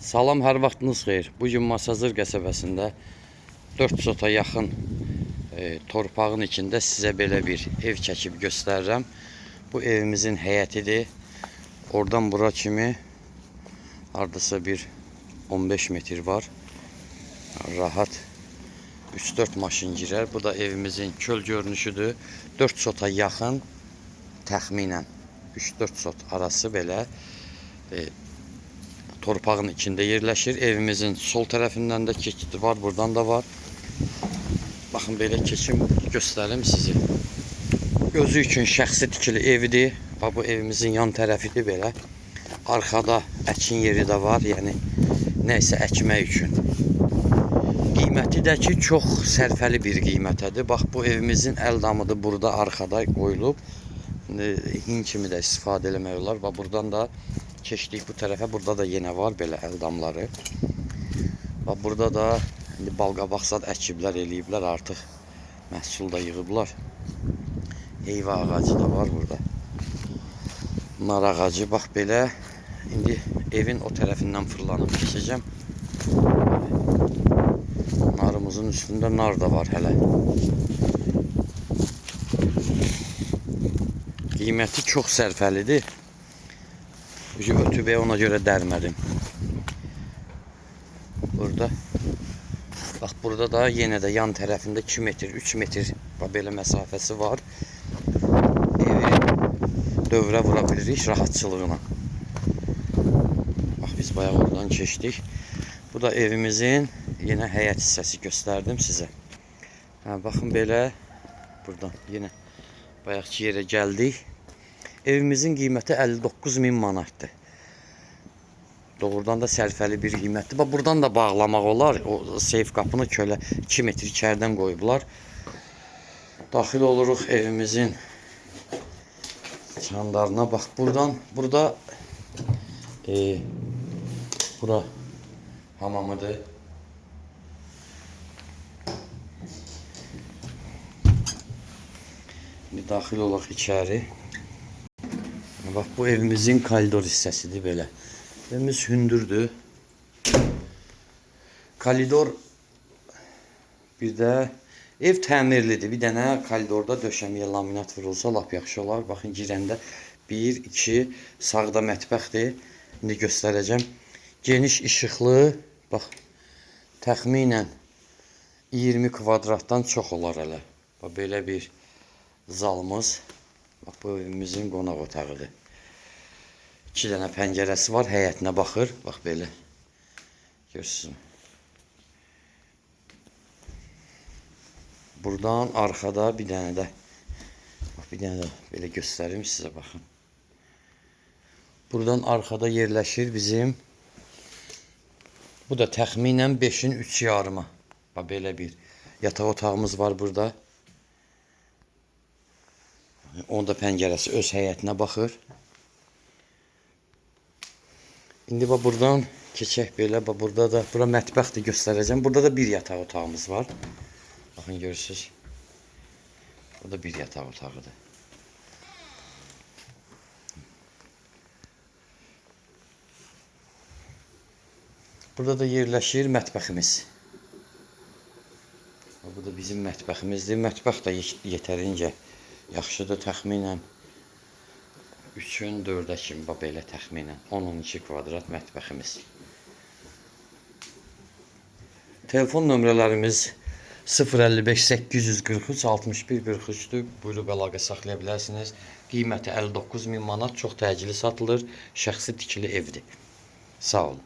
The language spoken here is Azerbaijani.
Salam, hər vaxtınız xeyir. Bu gün Masazır qəsəbəsində 4 sota yaxın torpağın içində sizə belə bir ev çəkib göstərirəm. Bu evimizin həyətidir. Oradan bura kimi hardasa bir 15 metr var. Rahat 3-4 maşın girər. Bu da evimizin çöl görünüşüdür. 4 sota yaxın təxminən 3-4 sot arası belə torpağın içində yerləşir. Evimizin sol tərəfindən də keçid var, buradan da var. Baxın belə keçim göstərim sizi. Özü üçün şəxsi tikili evidir. Bax bu evimizin yan tərəfidir belə. Arxada əkin yeri də var, yəni nə isə əkmək üçün. Qiyməti də ki çox sərfəli bir qiymətədir. Bax bu evimizin əl damıdır burada arxada qoyulub. Hin kimi də istifadə eləmək olar. Bax buradan da keçdik bu tərəfə. Burada da yenə var belə əl damları. Bax burada da indi balqabaq zad əkiblər, eləyiblər artıq. Məhsul da yığıblar. Heyva ağacı da var burada. Nar ağacı bax belə. İndi evin o tərəfindən fırlanıb keçəcəm. Narımızın üstündə nar da var hələ. Qiyməti çox sərfəlidir. Ötübəyə ona görə dərmədim. Burada bax burada da yenə də yan tərəfində 2 metr, 3 metr bax belə məsafəsi var. Evi dövrə vura bilirik rahatçılığına. Bax biz bayaq oradan keçdik. Bu da evimizin yenə həyət hissəsi göstərdim sizə. Hə, baxın belə buradan yenə bayaqki yerə gəldik. Evimizin qiyməti 59.000 manatdır. Doğrudan da sərfəli bir qiymətdir. Bax buradan da bağlamaq olar. O seyf qapını kölə 2 metr içəridən qoyublar. Daxil oluruq evimizin çandarına. Bax buradan burada bura hamamıdır. İndi daxil olaq içəri. Bax bu evimizin koridor hissəsidir belə. Evimiz hündürdür. Koridor bir də ev təmirlidir. Bir dənə koridorda döşəməyə laminat vurulsa lap yaxşı olar. Baxın girəndə 1, 2, sağda mətbəxdir. İndi göstərəcəm. Geniş işıqlı, bax təxminən 20 kvadratdan çox olar hələ. Bax belə bir zalımız. Bax bu evimizin qonaq otağıdır. 2 dənə pəncərəsi var, həyətinə baxır. Bax belə. Görürsünüz. Buradan arxada bir dənə də bax bir dənə də belə göstərim sizə baxın. Buradan arxada yerləşir bizim bu da təxminən 5-in 3 yarıma. Bax belə bir yataq otağımız var burada. Onun da pəncərəsi öz həyətinə baxır. İndi bax buradan keçək belə. Bax burada da bura mətbəxdir göstərəcəm. Burada da bir yataq otağımız var. Baxın görürsüz. Bu da bir yataq otağıdır. Burada da yerləşir mətbəximiz. Bu da bizim mətbəximizdir. Mətbəx də yetərincə yaxşıdır. Təxminən 3-ün 4-ə kimi bax belə təxminən 10-12 kvadrat mətbəximiz. Telefon nömrələrimiz 055 843 61 43-dür. Buyurub əlaqə saxlaya bilərsiniz. Qiyməti 59.000 manat, çox təcili satılır. Şəxsi tikili evdir. Sağ olun.